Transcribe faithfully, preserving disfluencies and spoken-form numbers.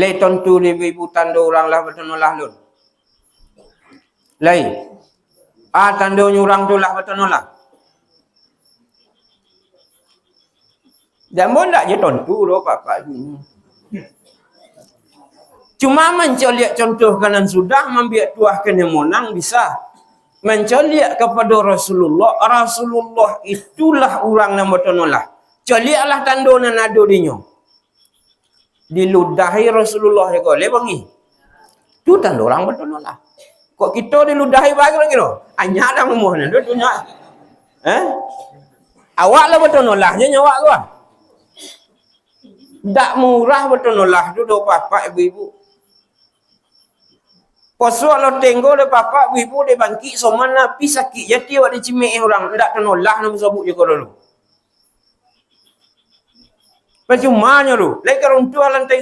Lai tontu dek ibu-ibu tando urang lah batonolah lun? Lai. Ah, tandonyo urang tu lah batonolah. Jan ambo ndak jo tontu doh, Pak, Pak. Cuma mancaliak contoh ka nan sudah, mambiak tuah ka nan monang bisa. Mancaliak kapado Rasulullah, Rasulullah itulah urang nan batonolah. Caliaklah tando nan ado dinyo. Diludahi Rasulullah juo, leh bangih. Tu tando urang batonolah. Kok kito diludahi bagi lagi lo? Anyak dah mumuah nan tu, tu nyak. Eh? Awak lah batonolah je nyo awak tu ah. Dak murah batonolah tu doh, Bapak, Ibu-ibu. Poso lo tenggo dek Bapak, Ibu-ibu, dek bangkik soman api, sakik jati awak dicimek urang, ndak tonolah nan sabuik juo dulu. Percumanyo tu, lai karuntuah lantai